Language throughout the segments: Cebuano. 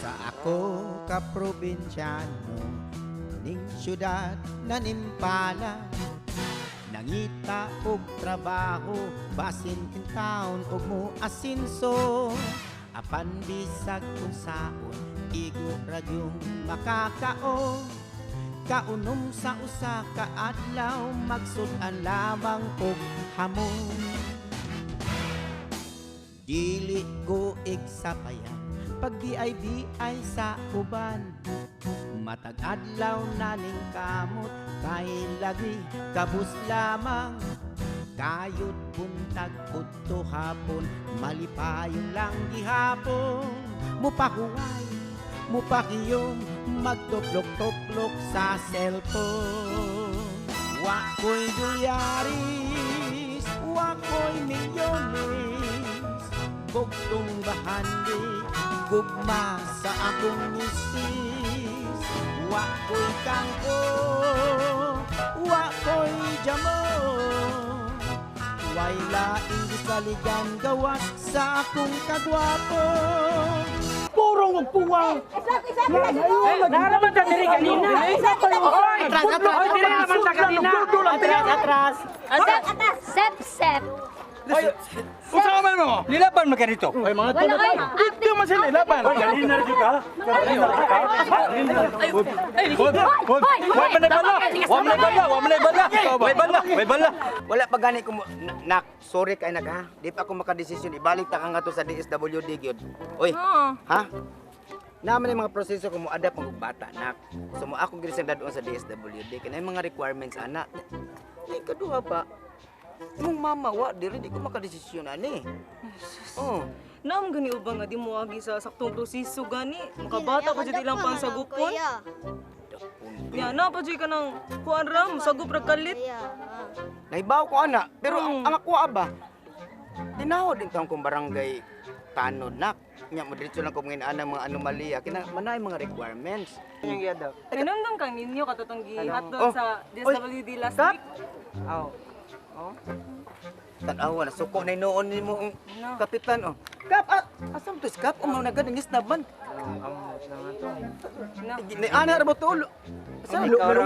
Sa ako ka probinsyano ning syudad na nimpala, nangita og trabaho basin taon og mo asinso, apan bisag unsaon igo ra gyung makakaon. Kaunom sa usa ka adlaw, magsud-an lamang og hamon. Dili ko igsapayan pag di ay sa uban. Matag adlaw na ning kamot kay lagi kabus lamang. Kayod buntag udto hapon, malipayon lang gihapon. Mupahuway, mupakiyom, magtuplok-tuplok sa cellphone. Wa ko'y dolyaris, wa ko'y milyones, bugtong bahandi, gugma sa akong misis. Wa ko'y kangko, wa ko'y jamo, way laing gisaligan gawas sa akong kagwapo. Purong og puwang. Naaraman ta diri kanina. Oy, Atras, atras. Oy, diri naman ta kanina. Atras, atras. Sep, sep, sep. Unsa man mo? Nilaban man ka dito. Ay, mga Wala tulad. ay. Dito man sila ilaban. Kanina ra ka. Hoy, hoy, Wa man bala. Wa man bala, wa man bala. Way bala, way bala. Wala pa gani ko nak, sorry kay nak ha. Di pa ako makadesisyon. Ibalik ta ka nga to sa DSWD gyud. Oy. Ha? Naman yung mga proseso kung mo-adapt ang bata nak. So mo ako gid sa dadon sa DSWD kay mga requirements ana. Ni kaduha pa. Imong mama wa diri, di ko makadesisyon ani. Oh. Naam gani uban nga di mo agi sa saktong proseso gani. Makabata pa jud ilang pangsagupon. Nya na pa jud ka ng kuan ra, sagop ra kalit. Nahibaw ko ana, pero ang ako ba? Tinaw din taong kong barangay tanod nak. Nya mo diretso lang ko mga ana mga anomalya kina manay mga requirements. Kanumdum kang ninyo katong gihatod Oh. sa DSWD last Kap? week. Tan-awa na suko na noon nimo ang kapitan oh. Kap, ah, asam to kap umaw na gad ang isnaban. Na. Ni ana ra ba tulo? Sa Ikaw ra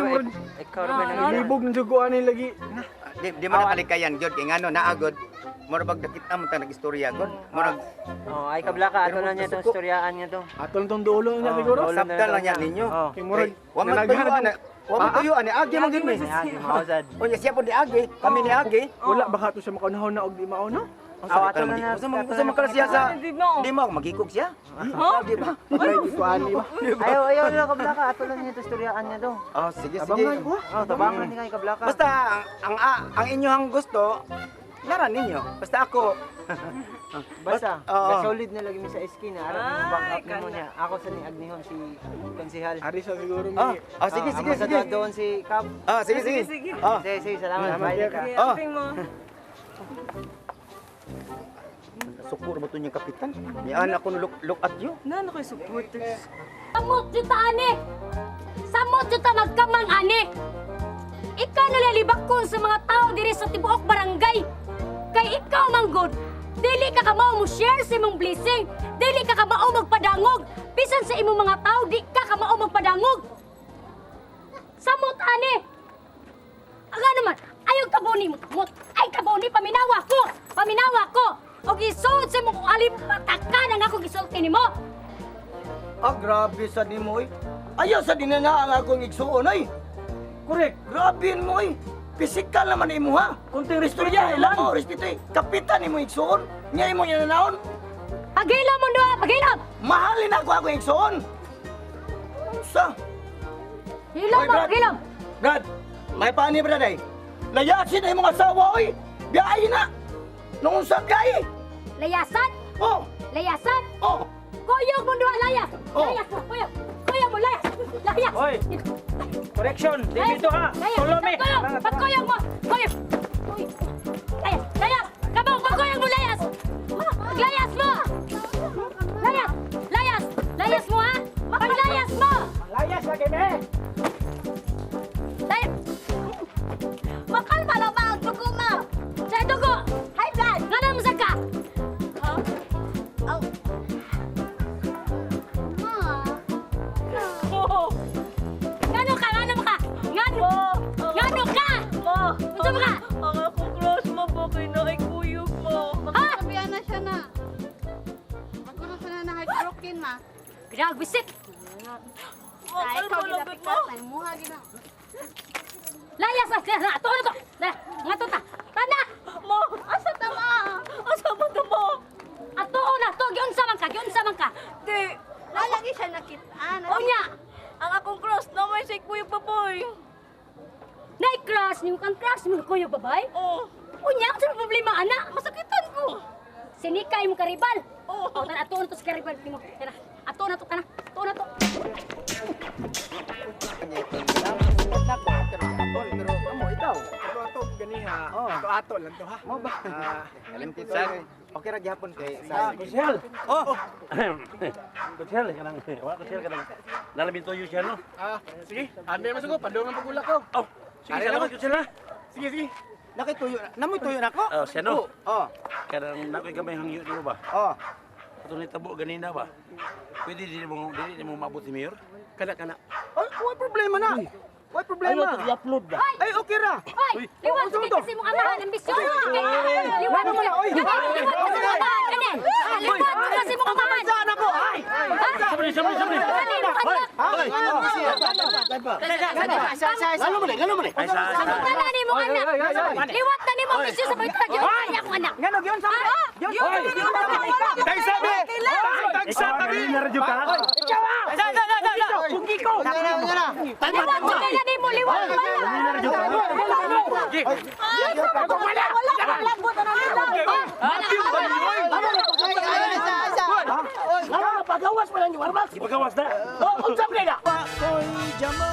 ba Libog ng juguan ni lagi. Di man nakalikayan gyud kay ngano naagod. Mura bag dakita man ta nagistorya gud. Murag Oh, ay kablaka ato lang niya tong istoryaan niya to. Ato lang tong dulo niya siguro. sabtan lang niya ninyo. Oh. Kay murag Wa man nalaghan tuyo ana. Wa man tuyo ani agi man gyud mi. Agi mausad. Unya siya po di agi, kami ni agi. Wala baka to siya makaunahon na og di mao no. Aw, ato na na. Usa man usa man kala siya sa Di mo. Di mo ako magikog siya. Di ba? Ay, di ko ani ba. Ayaw, ayaw na kablaka ato lang niya tong istoryaan niya to. Oh, sige sige. Abangan ko. Oh, tabangan ni kay kablaka. Basta ang inyong gusto, lara ninyo. Basta ako. Basta, Oo. solid na lagi mi sa SK na ara mo back up nimo niya. Ako sa ni Agnihon si konsehal. Ari sa siguro mi. Ah, ah, sige sige Amo sa sige. doon si Kap. Ah, sige sige. Sige. Ah. Sige, sige, salamat. Bye ka. Sige, Oh. amping mo. Suko ra ba to niyang kapitan? Ni ana ko look at you. Na na koy supporters. Samot jud ta ani. Samot jud ta magkamang ani. Ikaw nalalibakon sa mga tao diri sa tibuok barangay. Kay ikaw manggod, dili ka kamao mo share sa imong blessing. Dili ka kamao magpadangog. Bisan sa imong mga tao, di ka kamao magpadangog. Samot ani. Aga naman, ayaw kabuni mo kamot. Ay kabuni, paminawa ko. Paminawa ko. Og isuod sa imong alimpatakan ang akong gisulti nimo. Ah, grabe sa di mo, oy. Ayaw sa dinana ang akong igsuon, oy. Correct. Grabe mo, oy. Pisikal naman imo, ha? Kunting Istorya, ilang mo, respeto, eh. Kapitan imo igsuon. Nga imo yananaon. Pagilam mo doa, pagilam. Mahalin ako akong igsuon. Sa? Hilam Oy, mo, Brad. hilam. Brad, may paani, Brad, ay. Layasin na imong asawa, oy. Biyahe na. Nung unsa ka, eh. Layasan, Oh, layasan. oh. Kuyog mo doa, layas. Oh. Layas mo, kuyog. Kuyog mo, layas. Layas. Oy. Correction, Layas. dito ha. Layas. Tulomi. Pagkuyog, pagkuyog mo. Kuyog. Uy. Layas, layas. Kabaw, pagkuyog mo, layas. Layas mo. Layas, layas. Layas mo, ha? Paglayas mo. Layas lagi me. Pinagbisit. Ay, ikaw gid mo. Layas ah, na, ato na to. Na, nga to ta. Tana. Mo, asa ta ma? Asa man ta mo? Ato na to, giunsa man ka, giunsa man ka. Di, Wala lagi siya nakitaan. Unya, ang akong cross na may si Kuya Baboy. nay crush nimo kang crush mo kuya babay. Oh, Unya, ang problema ana, masakitan ko. Sinikay mo karibal. Oh. Oh, tana ato na to sa karibal nimo. Tana, ato na to kana. Ato na to. Pero amo ikaw. Ato ato ganiha. Oh. Ato ato lang to ha. Mo ba? Alam kito. Okay ra gyapon kay sa. Kusel! Oh, Kusel, kanang, wala kusel kanang. Nalamin toyo siya, no? Ah, sige. Ame man sugo pandong ang pagulak ko. Oh, sige, salamat kusel ha. Sige, sige. nakituyo. Namoy tuyo nako. Oh, siya no. Oh, Kanang nakoy gamay hangyo nimo ba? oh. Ato ni tabo ganina ba? Pwede dili mo maabot si Mayor? Kana kana. Ay, why problema na? Why problema? I-upload ba? Ay, okay ra. Hoy, liwat Oh, kay kasi mong amahan ambisyon. Liwat Ano mo. Liwat kasi mong amahan kani. Liwat kasi mong amahan. Saan ako? Ay! Sabri, sabri, sabri. Kani mo anak. Ngano man, ngano man. Ay, sa Pangutana ni mo anak. Liwat na ni mo ambisyon sa pagtag yun niya akong anak. Ngano giyon sa Tay sabi. Tagsa tabi. na radyo ka? Liwat ko kaya ni mo liwat. Radyo ka? Wala, wala kang labot na nila. Ipagawas na. Wa ko'y jamo.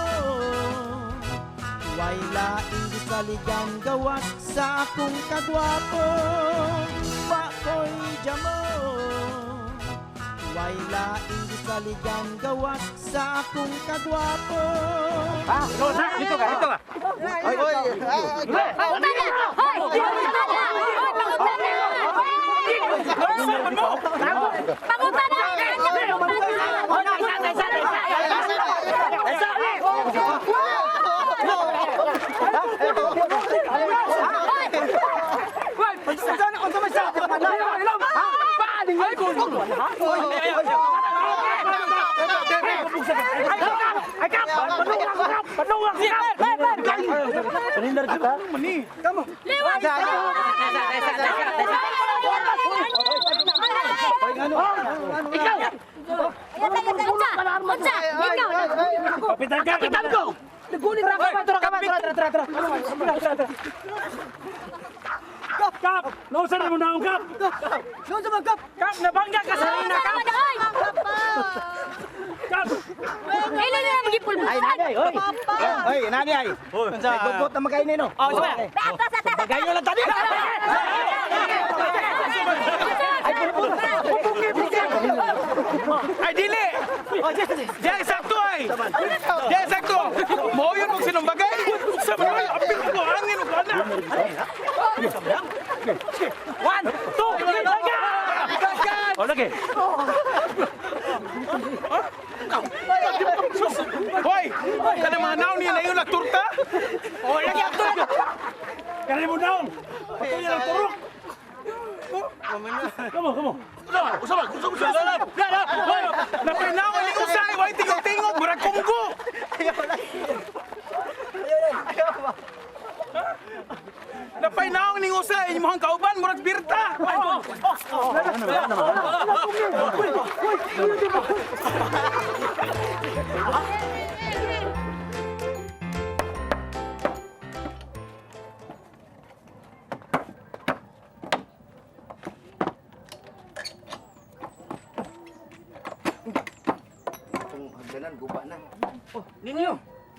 Way laing gisaligan gawas sa akong kagwapo. Wa ko'y jamo. Way laing gisaligan gawas sa akong kagwapo. Dito ka, dito ka. Oy, oy. Pangutana. Hoy, pangutana. Hoy, pangutana. Pangutana. Unsa na unsa man siya? Kanina radyo ka? Liwat. Ikaw. Unsa? Unsa? Ikaw. Kapitan ka, kapitan ko. Kap! Nausa na mo na ang kap! Unsa man kap? Kap, nabangga ka sa rina, kap! Hoy. Kap! Ilo na magipulbusan. Ay, nani ay, oy. Oy, nani ay. Unsa? Guggot na makainin no. Oh, sige. Bagayo lang tadi. Ay dili. Diyan sakto ay. Diyan sakto. Mo yun mo sinumbagay. Sa mga apil ko angin ko ana. 1, 2, 3, lagi! Oh, lagi! Hoy, kana mga naon niya na yun na turta. Oh, lagi ato. Kaya mo naon! Patuloy ang turok! Come on, come on. Usa ba? Usa usa. Napinaw ni usay way tingog-tingog murag kunggo. Napinaw ni usay imong kauban murag birta. Itong hagdanan guba na. Oh, ninyo.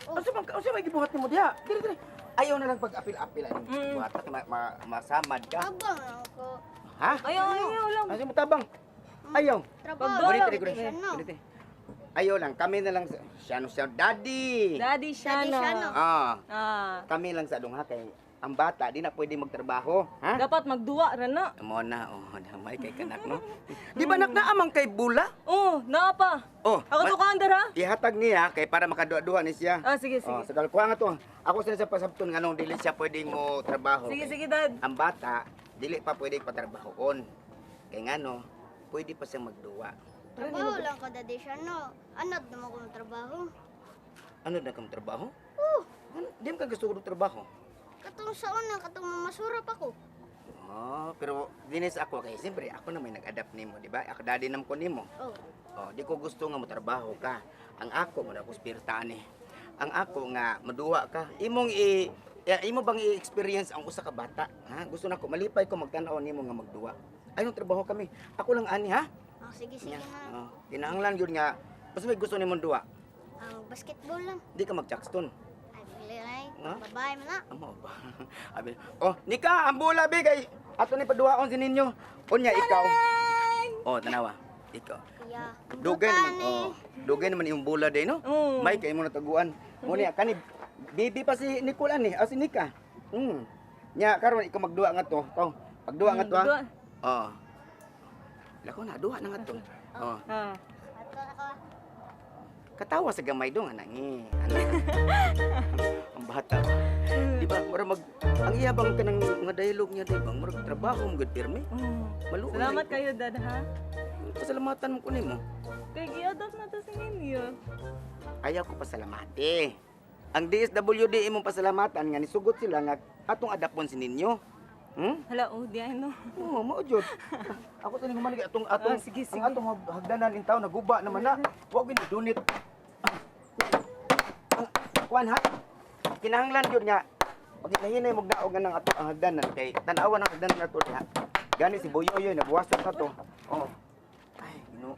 Unsa man unsa may gibuhat nimo diha? Diri diri. Ayaw na lang pag-apil-apil ani. Buhat ka masamad ka. Tabang ako. Ha? Ayaw, ayaw lang. Asa mo tabang? Ayaw. Trabaho. Gunit, gunit, gunit. Ayaw lang, kami na lang sa Shano siya, daddy. Daddy Daddy Shano. Shano. Ah, Ah, kami lang sa dungha kay ang bata di na pwede magtrabaho, ha? dapat magduwa ra na. Mo na, oh, damay kay kanak no. Di ba nak naamang kay bula? Oh, naa pa. Oh, Ako to ka andar ha. Ihatag niya kay para makaduha-duha ni siya. Ah, sige, Oh, sige. sagal kuha nga to. Ako sila sa pasabton nganong dili siya pwedeng mo trabaho. Sige, Kay sige, dad. Ang bata dili pa pwedeng patrabahoon. Kay ngano, pwede pa siyang magduwa. Trabaho lang ko, Daddy Shano. Anad naman ko trabaho. Ano na kang trabaho? Oh, Ano, di mo ka gusto ko trabaho? katong sa una, katong mamasura pa ko. Oh, pero dinis ako kay siyempre ako na may nag-adapt nimo, di ba? Ako daddy nam ko nimo. Oh, Oh, di ko gusto nga motrabaho ka. Ang ako mo na ko spirita ni. Ang ako nga maduwa ka. Imong i ya, imo bang i-experience ang usa ka bata, ha? Gusto nako malipay ko magtan-aw nimo nga magduwa. Ayong trabaho kami. Ako lang ani ha. oh sige, sige Nya, na. oh, kinahanglan gyud nga basta may gusto nimong duwa, Ang basketball lang. di ka mag-jackstone. Ay, bigla na eh. Ha? Babae man na. Amo ba? Abi, oh, nika ang bola be kay ato ni paduwaon si ninyo. Unya ikaw. Oh, tanawa. Ikaw. Kuya. Dugay naman, Butan eh. oh, dugay naman yung bola day no. Oo. May kay mo nataguan. Mo niya kani baby pa si Nicole ani, ah, si Nika. Nya karon ikaw magduwa nga to. To, pagduwa nga to ha. Duwa. Oh. Lako na duwa na nga to. Oh. Ah. Ato na ko. Katawa sa gamay dong anak ni. Anak. Ang bata. Di ba mura mag ang iya bang kanang mga dialogue niya di ba murag trabaho mo gud pirmi. Oh. Maluoy. Salamat kayo, Dad, ha? Pasalamatan mo ko nimo. Kay gi-adopt na to si ninyo. Ayaw ko pasalamati. Ang DSWD imong pasalamatan nga nisugot sila nga atong adapon si ninyo. Hala, oh, di ay no. Oo, mao jud. Ako taning human atong atong Ah, sige, sige. ang atong hagdanan in town naguba naman na. Wa gyud dunit. Kuan ha. Kinahanglan jud nga pag hinahinay mo naog nga nang ato ang hagdanan kay tan-awan ang hagdanan nato diha. Gani si Boyoyoy nabuwasan na to. Oh. Ay, Ginoo.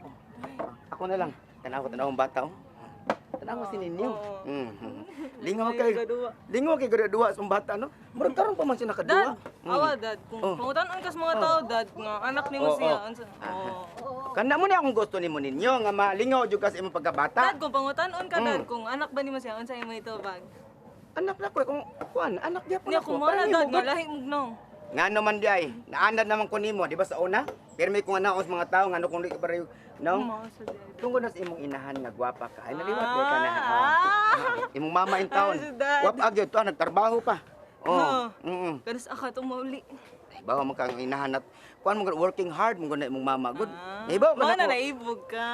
Ako na lang. Tanaw ko tanaw ang bata oh. Tanaw si ninyo. Oo. Lingaw kay Ay, lingaw kay duwa sa bata no. Murag karon pa man siya nakaduwa. Dad, awa dad, kung Oh. pangutan-on kas mga tao dad, nga anak nimo Oh, siya, oh. unsa? Oh. Kana mo na akong gusto nimo ninyo nga malingaw jud ka sa imong pagkabata. Dad, kung pangutan-on ka dad, kung anak ba nimo siya, unsa imo itubag? Anak na ko kung kuan, anak gyapon Nya ako. kung wala Parang dad, imo, nga lahi mo no. Ngano man di ay, naanad naman ko nimo, di ba sa una? Pero may kung anaon sa mga tao ngano kung di ka pareho, no? Mao sa dad. Tungod na sa imong inahan nga gwapa ka. Ay naliwat di ka na. Ah. Imong mama in town. Ah, si dad. Gwapa gyud to, nagtrabaho pa. Oh. Oh. Kanos ako tumauli. Ibaw man kang inahan at kuan mo working hard mo gud na imong mama gud. Ah. Ibaw Mao man na ako. naibog ka.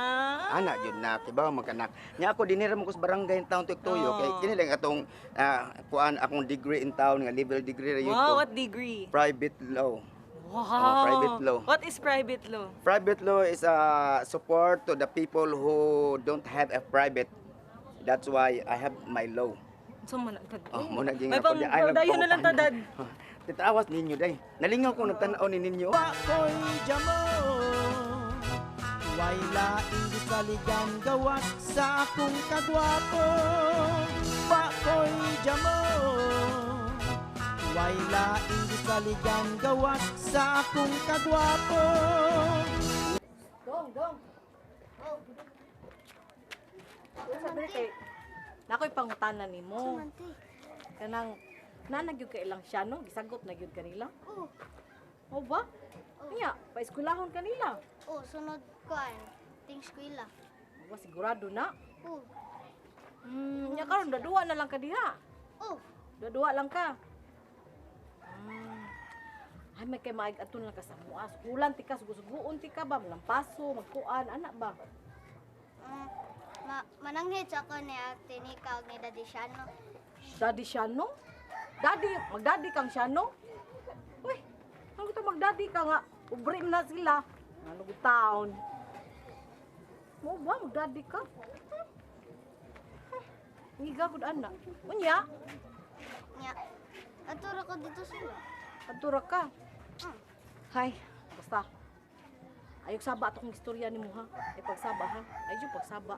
Ana jud na kibaw man kanak. Nya ako dinira mo ko sa barangay in town tuyo Oh. kay kini lang atong kuan akong degree in town nga level degree ra yun Wow, ko. what degree? Private law. Wow. Oh, private law. What is private law? Private law is a support to the people who don't have a private. That's why I have my law. Unsa man na, dad? Oh, mo na May ginga pang dayon na lang ta dad. Titawas ninyo day. Nalingaw ko nagtan-aw ni ninyo. Pakoy jamo. Way laing gisaligan gawas sa akong kagwapo. Pakoy jamo. Way laing gisaligan gawas sa akong kagwapo. Dong, dong. Sabi Kay nakoy pangutana nimo. Sumante. Kanang nana gyud kay ilang siya no, gisagop na gyud kanila. Oh, O ba? Nya, paeskwelahon kanila. oh, sunod kuan. Ting eskwela. Wa sigurado na. Oh, Nya karon duwa na lang ka diha. oh, Duwa lang ka. Ay may kay maig aton lang ka sa mua. Sukulan ti ka, sugusuguon ti ka ba, malampaso, magkuan, anak ba? Mananghid sa ako ni Ate Nika ug ni Daddy Shano. Daddy siya no? Daddy, magdaddy kang siya no? Uy, ano to magdaddy ka nga? Ubre na sila. Ano ko taon? Mo ba magdaddy ka? Ngiga gud ana. Unya, Nya. Atura ko dito sila. atura ka. Hay, basta. Ayok saba ato kong istorya nimo ha. Ay pagsaba ha. Ay jud pagsaba.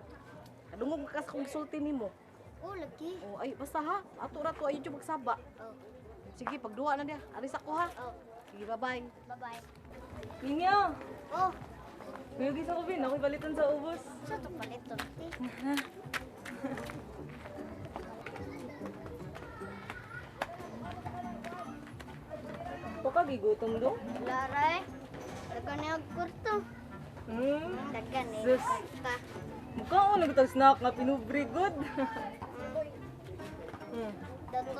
Kadungog ka sa kong gisulti nimo. Oh, lagi. Oh, ay basta ha. Ato ra to ayo jud pagsaba. Oh, Sige, pagduwa na diha. Aris ako ha. oh, Sige, bye-bye. bye-bye. Ninyo. Oh, Mayugis ako bin, ako'y balitan sa ubos. sa to paliton ti. Baka gigutom do. Lara eh. Dagan ni og kurto. Dagan ni. Sus. Kwarta. Mukha ko nagtag snack nga pinubre good. Dato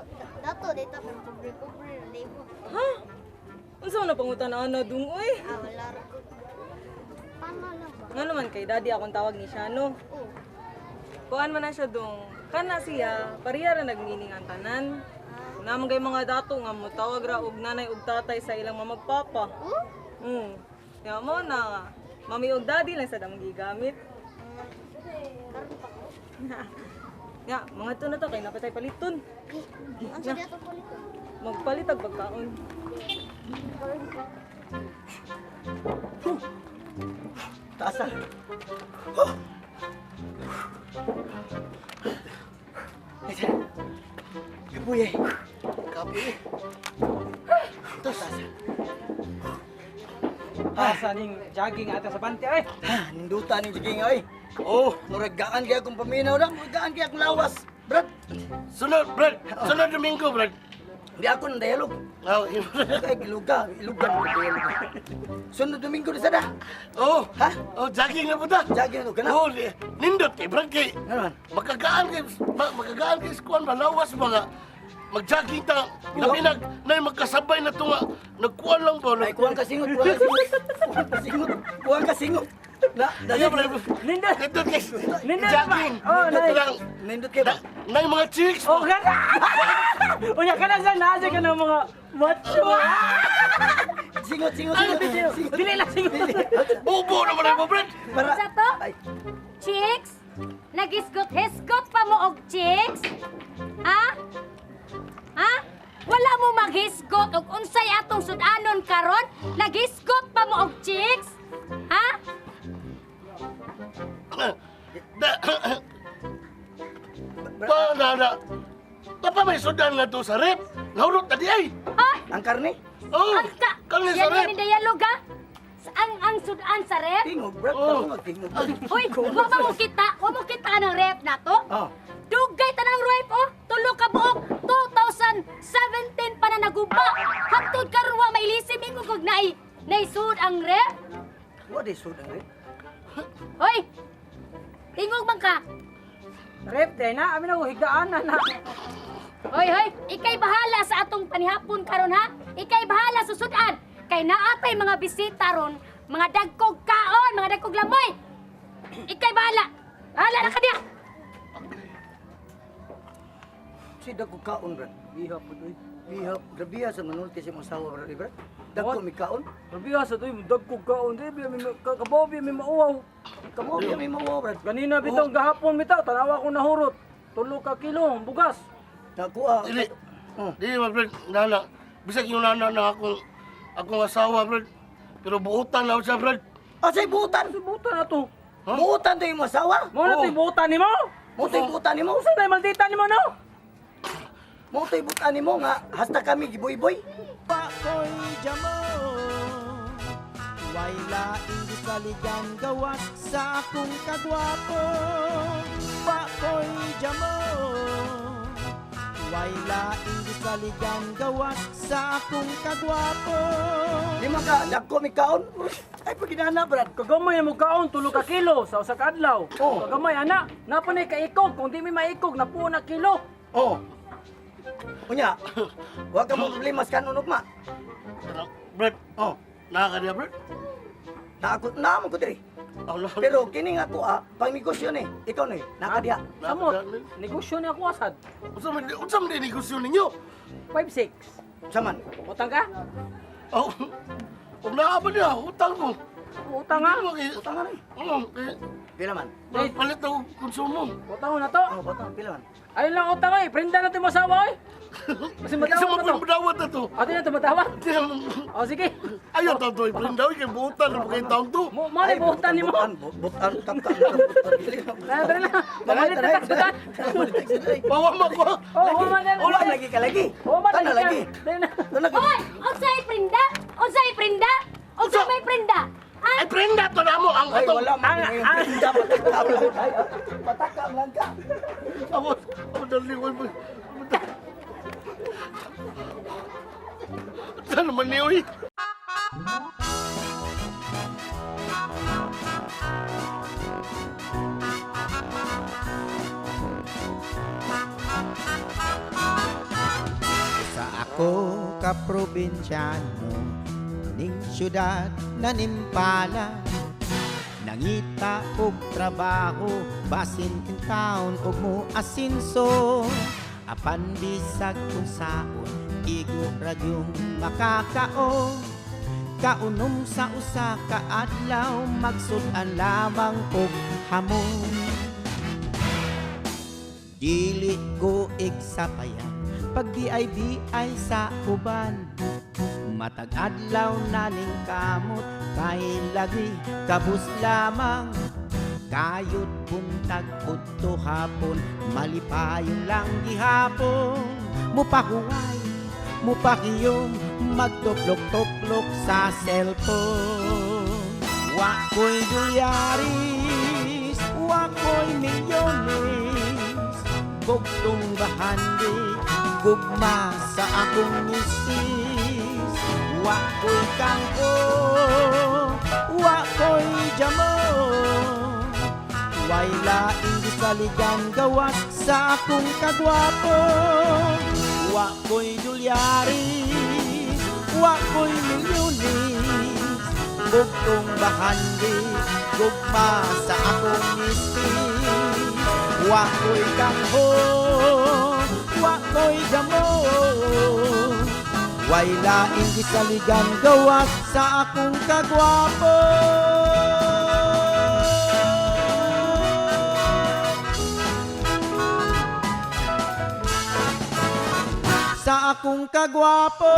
dato dito pero pobre-pobre na libo. Ha? Unsa man na pangutan ana dung oy? Ah, wala ra. Paano lang ba? Nga naman kay daddy akong tawag ni Shano. Oh. Kuan man na siya dong. Kana siya, pareha ra nagmining ang tanan. Naman kay mga dato nga mo tawag ra og nanay og tatay sa ilang mamagpapa. Oh? Ya mo na nga. Mami og daddy lang sa damong gigamit. Karon pa ko. Ya, mga to na to kay napatay paliton. Ang sa dato ko nito. Magpalit og pagkaon. Taas na. Huh. Kapoy eh. Kapoy eh. Taas. Asa ning jogging ata sa bante ay. Ha, ninduta ning jogging oy. Oh, murag gaan kay akong paminaw na, murag gaan kay akong lawas. Brad, Sunod, Brad. Sunod Domingo, Brad. di ako ng dialog. Oh, Kay giluga, ilugan ko dialog. Sunod Domingo na sada. oh, Ha? oh, jogging na po ta. Jogging na to, kana? Oh, nindot kay Brad kay. Ano man? Makagaan kay makagaan kay skuan malawas mga mag-jogging ta. Labi nag nay magkasabay na to nga nagkuan lang ba. Ay, kuwang ka singot, kuwang ka singot. Kuwang ka singot, kuwang ka singot. Na, Ayaw, Brad. Nindot. Nindot kay Nindot ba? jogging. Oh, Nindot nay. lang. Nindot kay ba? Nay mga chicks. Oh, kana. Unya kana sa nasa ka ng mga macho. Singot, singot, singot. Singot. Dili lang singot. Bubo naman ay mo, Brad. Para Sa to? Ay, Chicks? Nagisgot-hisgot pa mo og chicks? Ha? Ha? Wala mo maghisgot og unsay atong sudanon karon? Nagisgot pa mo og chicks? Ha? Da, pa, na, na. Pa may sudan na to sa rep. Nahurot na di ay. Ha? ang karne. Oh, Ang ka... karne sa Yan rep. yan ni dialog ha? Ang sudan sa rep? Tingog, Brad. Oh. Tingog, tingog. Uy, wa ba mo kita? Wa mo kita ng rep na to? Oh. Dugay tanang rep oh. Tulo ka buok 2017 pa na naguba. Hangtod karon wa mailisim ingon kog naay naisud ang rep. What is sud ang rep? Hoy! Tingog man ka. Rep day na, amin ako higaan na na. Hoy, hoy, ikay bahala sa atong panihapon karon ha. Ikay bahala sa sudan. Kay naatay mga bisita ron, mga dagkog kaon, mga dagkog lamoy. Ikay bahala. Bahala na ka diya. Si dagko kaon, Brad. Biha pud oy. Biha, grabiha sa manulti sa imong asawa, Brad. Brad. Dagko mi kaon. Grabiha sa toy dagkog kaon di biya mi kabaw biya mi mauwaw. Kamo biya may mawa, Brad. Ganina bitong gahapon bitaw tanawa ko nahurot. Tulo ka kilo ang bugas. Nakuha. Dili. Oh. Dili man, Brad. Nana. Bisag yung nana na akong asawa, Brad. Pero buutan na siya, Brad. Asay buutan. Buta na to. Buutan to imong asawa. Mo na to'y buta nimo. Mo to'y buutan nimo. Usa na maldita nimo no? Mo to'y buutan nimo nga hasta kami giboy-boy. Pakoy jamo Way laing gisaligan gawas sa akong kagwapo. Pakoy jamo Way laing gisaligan gawas sa akong kagwapo. Di man ka dagko mi kaon. Ay paginana, Brad. Kagamay mo kaon tulo ka kilo sa usa ka adlaw. Oh. Kagamay ana, napa na kaikog kung di mi maikog napuo na kilo. Oh. Unya, wa ka mo problema sa kanon ugma. Brad. Oh, Naa ka niya, Brad. na ako na mo ko diri. Oh, no. Pero kini nga ako ah, pang negosyo ni. Ikaw ni, nakadiha. Samot, negosyo ni ako asad. Unsa man di negosyo ninyo? 5-6. Saman. Utang ka? Oh. Kung naa ba niya, utang ko. Utang ha? Utang na ni. Oo, eh, Pila man? Brad, palit ako konsumo. Utang mo na to. Oh, butang pila man. Ayun lang utang oy, prinda na to yung asawa oy. Kasi Isa matawad mo na to. pong madawat na to. Ate na to matawad. O sige. Ayaw ta to, prinda kay buutan na kay taong to. Mo mo ni buutan nimo. Butan, butan, butan, butan. Tara tara na. Mamalit na taksudan. Bawa mo ko. Oh, human na. Wala lagi ka lagi. Human Tana lagi. Dali na. Tana lagi. Hoy, unsay prinda? Unsay prinda? Unsay may prinda? Ha? Ay, prinda to na mo ang Ay, atong. wala man ngayon. Prinda, pataka lang. Ay, pataka lang ka. Amo, amo darling ko. Saan naman niyo eh? Sa ako ka probinsyano ning syudad na nimpala. Nangita og trabaho basin in town og mo asinso. Apan bisag unsaon, igo ra gyung makakaon. Kaunom sa usa ka adlaw, magsud-an lamang og hamon. Dili ko igsapayan pag BIBI sa uban. Matag adlaw naning kamot kay lagi kabus lamang. Kayod buntag udto hapon, malipayon lang gihapon. Mupahuway, mupakiyom, magtuplok-tuplok sa cellphone. Wa ko'y dolyaris, wa ko'y milyones, bugtong bahandi, gugma sa akong misis. Wa ko'y kangko, wa ko'y jamo, way laing gisaligan gawas sa akong kagwapo. Wa ko'y dolyaris, wa ko'y milyones, bugtong bahandi, gugma sa akong misis. Wa ko'y kangho, wa ko'y damo, way laing gisaligan gawas sa akong kagwapo. Sa akong kagwapo.